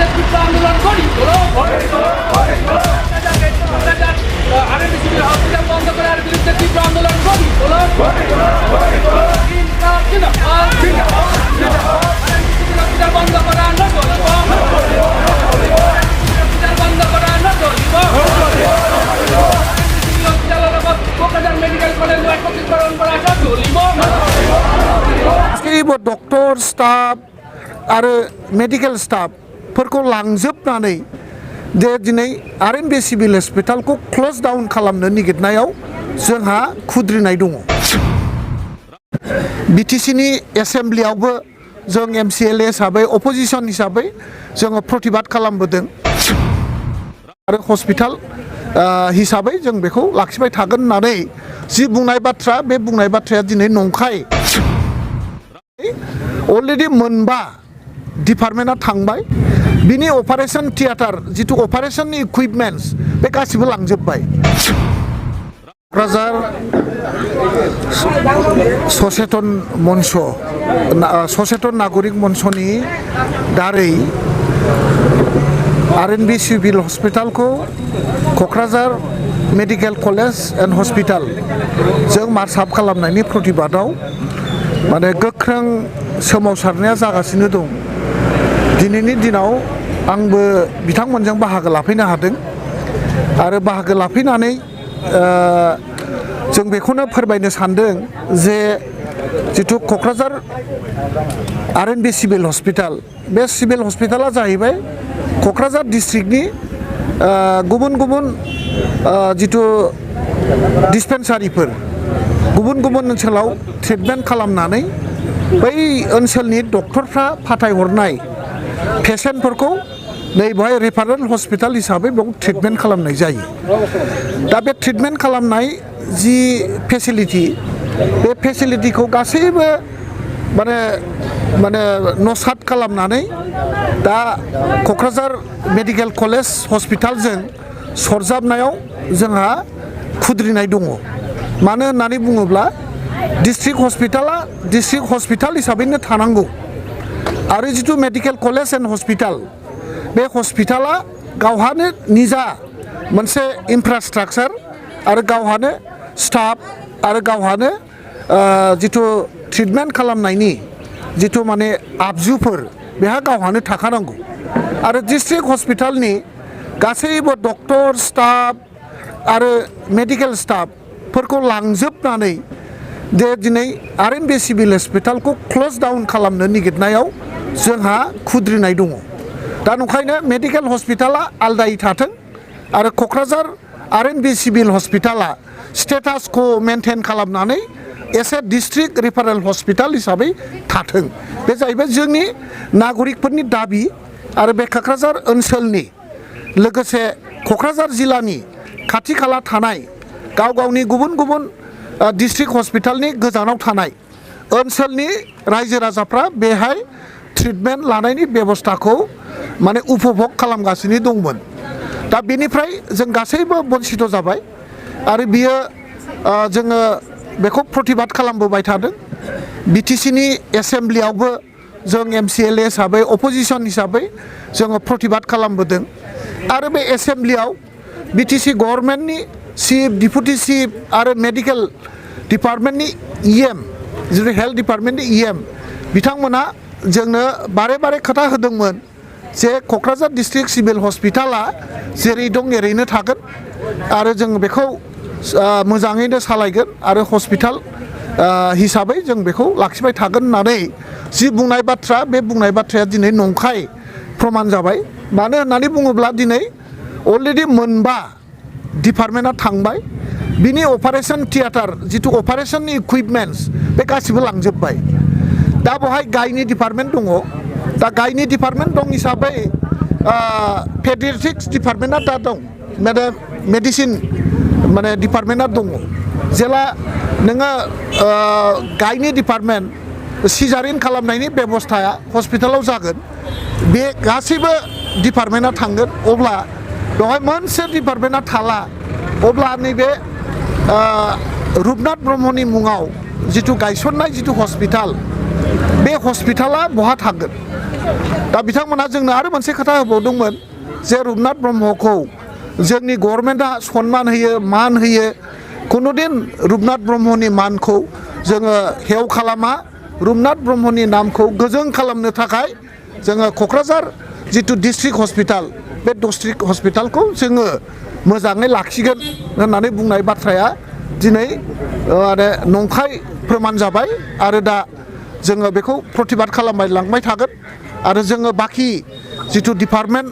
বিরুদ্ধে তীব্র আন্দোলন করি আরএনবিসিবির হসপিটাল বন্ধ করার বিরুদ্ধে তীব্র আন্দোলন করি হসপিটাল বন্ধ করা না চলিব হসপিটাল বন্ধ করা না চলিব হসপিটালের মেডিকেল কলেজ একত্রীকরণ করা চলিব डॉक्टर स्टाफ आरो मेडिकल स्टाफ फोरखौ लांजोबनानै जे दिनै आरएनबि सिभिल हस्पिटालखौ क्लोज डाउन खालामनो नागिरनायाव जोंहा खुद्रिनाय दङ बिटिसिनि एसेम्ब्लियावबो जों MCLA हिसाबै अपोजिशन हिसाबै जोङो प्रतिबाद खालामबोदों आरो हस्पिटाल हिसाबै जों बेखौ लाखिबाय थागोन होननानै जि बुंनाय बाथ्रा बे बुंनाय बाथ्राया दिनै नंखाय अलरेडी मोनबा डिपार्टमेन्टआ थांबाय बिनि अपारेशन थिएटार जितु अपारेशननि इकुइपमेन्ट्स बे गासिबो लांजोबबाय क'क्राझार सचेतन मंच सचेतन नागरिक मंचनि दारै आरएनबि सिभिल हस्पिटालखौ Kokrajhar medical college and hospital जों मार्च आप खालामनायनि प्रतिबादाव माने गोख्रों सोमावसारनाया जागासिनो दं दिनैनि दिनाव आंबो बिथांमोनजों बाहागो लाफैनो हादों आरो बाहागो लाफैनानै जों बेखौनो फोरमायनो सानदों जे जितु क'क्राझार आरएनबि सिभिल हस्पिटाल बे सिभिल हस्पिटाला जाहैबाय क'क्राझार डिस्ट्रिक्टनि गुबुन गुबुन जितु डिस्पेन्सारिफोर गुबुन गुबुन ओनसोलाव ट्रिटमेन्ट खालामनानै बै ओनसोलनि डक्टरफ्रा फाथायहरनाय पेसेन्टफोरखौ नै बेवहाय रेफारेल हस्पिटाल हिसाबै बेयाव ट्रिटमेन्ट खालामनाय जायो दा बे ट्रिटमेन्ट खालामनाय जि फेसिलिटि बे फेसिलिटिखौ गासैबो माने नसात खालामनानै दा क'क्राझार मेडिकेल कलेज हस्पिटालजों सरजाबनायाव जोंहा खुद्रिनाय दङ मानो होननानै बुङोब्ला डिस्ट्रिक्ट हस्पिटाला डिस्ट्रिक्ट हस्पिटाल हिसाबैनो थानांगौ आरो जितु मेडिकेल कलेज एन्ड हस्पिटाल बे हस्पिटाला गावहानो निजा मोनसे इनफ्रास्ट्राक्चार आरो गावहानो स्टाफ आरो गावहानो जितु ट्रिटमेन्ट खालामनायनि जितु माने आगजुफोर बेहा गावहानो थाखानांगौ आरो डिस्ट्रिक्ट हस्पिटालनि गासैबो डक्टर स्टाफ आरो मेडिकेल स्टाफ फोरखौ लांजोबनानै जे दिनै आरएनबि सिभिल हस्पिटालखौ क्लोज डाउन खालामनो नागिरनायाव जोंहा खुद्रिनाय दङ दा नंखायनो मेडिकेल हस्पिटाला आलदायै थाथों आरो क'क्राझार आरएनबि सिभिल हस्पिटाला स्टेटासखौ मेनटेन खालामनानै एसे डिस्ट्रिक्ट रेफारेल हस्पिटाल हिसाबै थाथों बे जाहैबाय जोंनि नागरिकफोरनि दाबि आरो बे क'क्राझार ओनसोलनि लोगोसे क'क्राझार जिल्लानि खाथि खाला थानाय गाव गावनि गुबुन गुबुन डिस्ट्रिक्ट हस्पिटालनि गोजानाव थानाय ओनसोलनि रायजो राजाफ्रा बेहाय ट्रिटमेन्ट लानायनि बेबस्थाखौ माने उपभोग खालामगासिनो दंमोन दा बेनिफ्राय जों गासैबो बन्सित जाबाय आरो बियो जोङो बेखौ प्रतिबाद खालामबोबाय थादों बिटिसिनि एसेम्ब्लियावबो जों MCLA हिसाबै अपोजिशन हिसाबै जोङो प्रतिबाद खालामबोदों आरो बे एसेम्ब्लियाव BTC गभर्नमेन्टनि चिफ डिपुटि चिफ आरो मेडिकेल डिपार्टमेन्टनि EM जितु हेल्थ डिपार्टमेन्टनि EM बिथांमोना जोंनो बारे बारे खोथा होदोंमोन जे क'क्राझार डिस्ट्रिक्ट सिभिल हस्पिटाला जेरै दं एरैनो थागोन आरो जों बेखौ मोजाङैनो सालायगोन आरो हस्पिटाल हिसाबै जों बेखौ लाखिबाय थागोन होननानै जि बुंनाय बाथ्रा बे बुंनाय बाथ्राया दिनै नंखाय प्रमाण जाबाय मानो होननानै बुङोब्ला दिनै अलरेडी मोनबा डिपार्टमेन्टआ थांबाय बिनि अपारेशन थिएटार जितु अपारेशननि इकुइपमेन्ट्स बे गासिबो लांजोबबाय दा बेवहाय गायनि डिपार्टमेन्ट दङ दा गायनि डिपार्टमेन्ट दं हिसाबै पेडियाट्रिक्स डिपार्टमेन्टआ दा दं मेडिसिन माने डिपार्टमेन्टआ दङ जेला नोङो गायनि डिपार्टमेन्ट सिजारिन खालामनायनि बेबस्थाया हस्पिटालाव जागोन बे गासैबो डिपार्टमेन्टआ थांगोन अब्ला बेवहाय मोनसे डिपार्टमेन्टआ थाला अब्ला नैबे रुपनाथ ब्रह्मनि मुङाव जितु गायसननाय जितु हस्पिटाल बे हस्पिटाला बहा थागोन दा बिथांमोना जोंनो आरो मोनसे खोथा होबावदोंमोन जे रुपनाथ ब्रह्मखौ जोंनि गभर्नमेन्टआ सनमान होयो मान होयो कुनुदिन रुपनाथ ब्रह्मनि मानखौ जोङो हेव खालामा रुपनाथ ब्रह्मनि नामखौ गोजों खालामनो थाखाय जोङो क'क्राझार जितु डिस्ट्रिक्ट हस्पिटाल बे डिस्ट्रिक्ट हस्पिटालखौ जोङो मोजाङै लाखिगोन होननानै बुंनाय बाथ्राया दिनै नंखाय फोरमान जाबाय आरो दा जोङो बेखौ प्रतिबाद खालामबाय लांबाय थागोन आरो जोङो बाखि जितु डिपार्टमेन्ट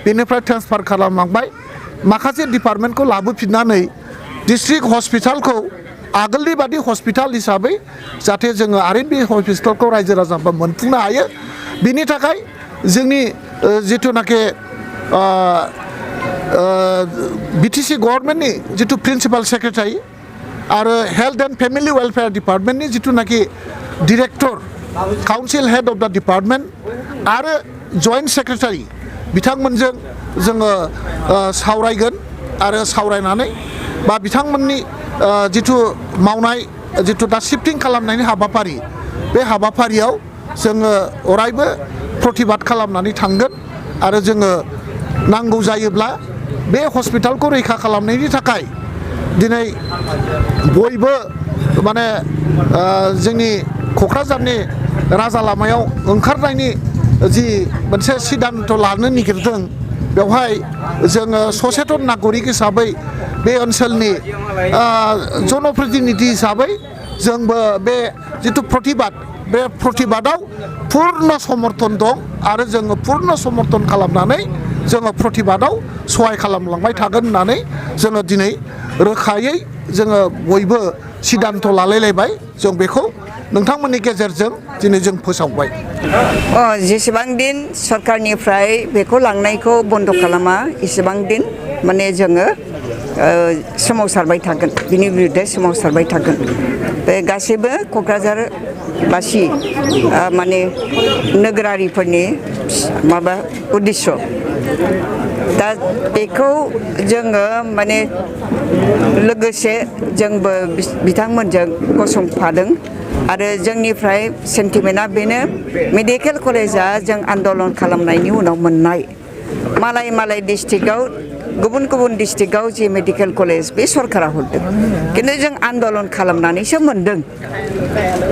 बेनिफ्राय ट्रेन्सफार खालामलांबाय माखासे डिपार्टमेन्टखौ लाबोफिननानै डिस्ट्रिक्ट हस्पिटालखौ आगोलनि बादि हस्पिटाल हिसाबै जाहाथे जोङो आरएनबि हस्पिटालखौ रायजो राजाफ्रा मोनफुंनो हायो बिनि थाखाय जोंनि जिथुनाखि B.T.C गभर्नमेन्टनि जितु प्रिन्सिपाल सेक्रेटारि आरो हेल्थ एन्ड फेमिलि वेलफेयार डिपार्टमेन्टनि जिथुनाखि डिरेक्टर काउन्सिल हेड अफ द डिपार्टमेन्ट आरो जइन्ट सेक्रेटारि बिथांमोनजों जोङो सावरायगोन आरो सावरायनानै बा बिथांमोननि जितु मावनाय जितु दा शिफ्टिं खालामनायनि हाबाफारि बे हाबाफारियाव जोङो अरायबो प्रतिबाद खालामनानै थांगोन आरो जोङो नांगौ जायोब्ला बे हस्पिटालखौ रैखा खालामनायनि थाखाय दिनै बयबो माने जोंनि क'क्राझारनि राजा लामायाव ओंखारनायनि जि मोनसे सिद्धान्त लानो नागिरदों बेवहाय जोङो सचेतन नागरिक हिसाबै बे ओनसोलनि जनप्रतिनिधि हिसाबै जोंबो बे जितु प्रतिबाद बे प्रतिबादाव पुर्ण समर्थन दं आरो जोङो पुर्ण समर्थन खालामनानै जोङो प्रतिबादाव सहाय खालामलांबाय थागोन होननानै जोङो दिनै रोखायै जोङो बयबो सिद्धान्त लालायलायबाय जों बेखौ नोंथांमोननि गेजेरजों दिनै जों फोसावबाय जेसेबां दिन सरकारनिफ्राय बेखौ लांनायखौ बन्द खालामा एसेबां दिन माने जोङो सोमावसारबाय थागोन बिनि बिरुद्धै सोमावसारबाय थागोन बे गासैबो क'क्राझारबासि माने नोगोरारिफोरनि माबा उद्देश्य दा बेखौ जोङो माने लोगोसे जोंबो बिथांमोनजों गसंफादों आरो जोंनिफ्राय सेन्टिमेन्टआ बेनो मेडिकेल कलेजा जों आन्दलन खालामनायनि उनाव मोननाय मालाय डिस्ट्रिक्टआव गुबुन गुबुन डिस्ट्रिक्टआव जि मेडिकेल कलेज बे सरकारा हरदों खिन्थु जों आन्दलन खालामनानैसो मोनदों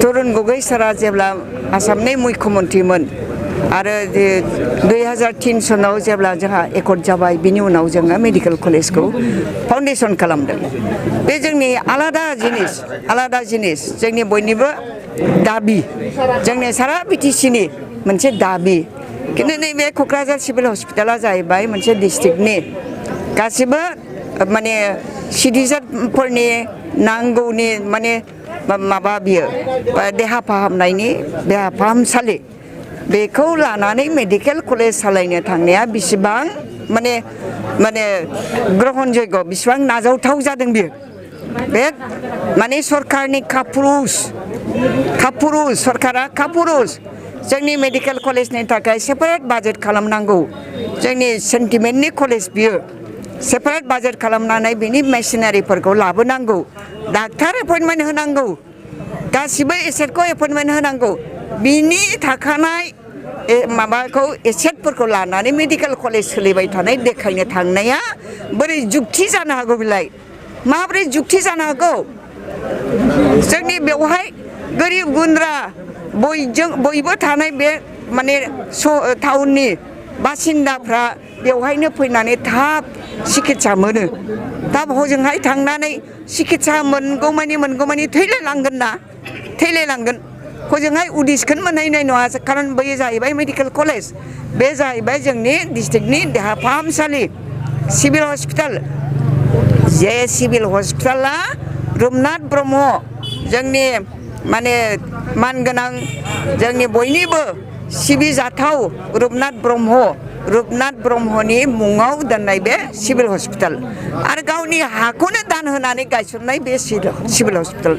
तरुन गगৈ सारा जेब्ला आसामनि मुख्यमन्त्रिमोन आरो 2003 सनाव जेब्ला जोंहा एकर्ड जाबाय बिनि उनाव जोङो मेडिकेल कलेजखौ फाउन्डेसन खालामदों बे जोंनि आलादा जिनिस जोंनि बयनिबो दाबि जोंनि सारा B.T.C नि मोनसे दाबि खिन्थु नैबे क'क्राझार सिभिल हस्पिटाला जाहैबाय मोनसे डिस्ट्रिक्टनि गासिबो माने सिटिजेनफोरनि नांगौनि माने माबा बियो देहा फाहामसालि बेखौ लानानै मेडिकेल कलेज सालायनो थांनाया बेसेबां माने ग्रहणजोग्य बेसेबां नाजावथाव जादों बियो बे माने सरकारनि कापुरुस सरकारा कापुरुस जोंनि मेडिकेल कलेजनि थाखाय सेपारेट बाजेट खालामनांगौ जोंनि सेन्टिमेन्टनि कलेज बियो सेपारेट बाजेट खालामनानै बिनि मेसिनारिफोरखौ लाबोनांगौ डाक्टार एपइन्टमेन्ट होनांगौ गासिबो एसेटखौ एपइन्टमेन्ट होनांगौ बिनि थाखानाय माबाखौ एसेटफोरखौ लानानै मेडिकेल कलेज सोलिबाय थानाय देखायनो थांनाया बोरै जुक्ति जानो हागौ बिलाय माबोरै जुक्ति जानो हागौ जोंनि बेवहाय गोरिब गुन्द्रा बयबो थानाय बे माने टाउननि बासिन्दाफ्रा बेवहायनो फैनानै थाब सिकित्सा मोनो थाब हजोंहाय थांनानै सिकित्सा मोनगौमानि थैलायलांगोन हजोंहाय उदिसखौनो मोनहैनाय नङा खारन बै जाहैबाय मेडिकेल कलेज बे जाहैबाय जोंनि डिस्ट्रिक्टनि देहा फाहामसालि सिभिल हस्पिटाल जे सिभिल हस्पिटाला रुपनाथ ब्रह्म जोंनि माने मानगोनां जोंनि बयनिबो सिबिजाथाव रुपनाथ ब्रह्मनि मुङाव दोननाय बे सिभिल हस्पिटाल आरो गावनि हाखौनो दान होनानै गायसननाय बे सिभिल हस्पिटाल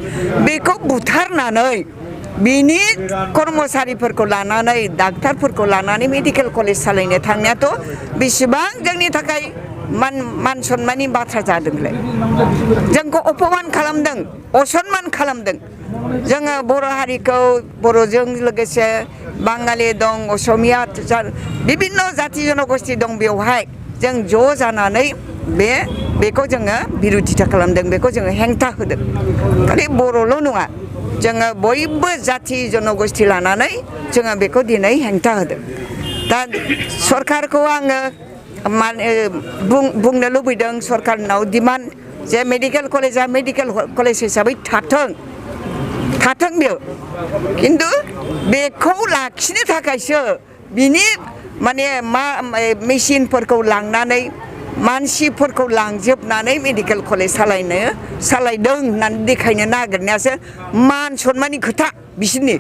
बेखौ बुथारनानै बिनि कर्मचारिफोरखौ लानानै डाक्टारफोरखौ लानानै मेडिकेल कलेज सालायनो थांनायाथ' बेसेबां जोंनि थाखाय मान सन्माननि बाथ्रा जादोंलाय जोंखौ अपमान खालामदों असन्मान खालामदों जोङो बर' हारिखौ बर'जों लोगोसे बाङालि दं असमिया बिभिन्न जाति जनगोष्ठी दं बेवहाय जों ज' जानानै बेखौ जोङो बिरोधिता खालामदों बेखौ जोङो हेंथा होदों खालि बर'ल' नङा जोङो बयबो जाति जनगोष्ठी लानानै जोङो बेखौ दिनै हेंथा होदों दा सरकारखौ आङो बुंनो लुबैदों सरकारनाव डिमान्ड जे मेडिकेल कलेजा मेडिकेल कलेज हिसाबै थाथों बेयो खिन्थु बेखौ लाखिनो थाखायसो बिनि माने मेसिनफोरखौ लांनानै मानसिफोरखौ लांजोबनानै मेडिकेल कलेज सालायदों होननानै देखायनो नागिरनायासो मान सन्माननि खोथा बिसोरनि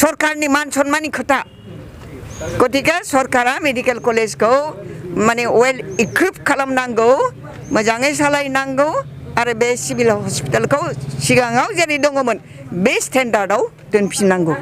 सरकारनि मान सन्माननि खोथा गतिके सरकारा मेडिकेल कलेजखौ माने वेल इक्विप खालामनांगौ मोजाङै सालायनांगौ आरो बे सिभिल हस्पिटालखौ सिगाङाव जेरै दङमोन बे स्टेन्डार्डआव दोनफिननांगौ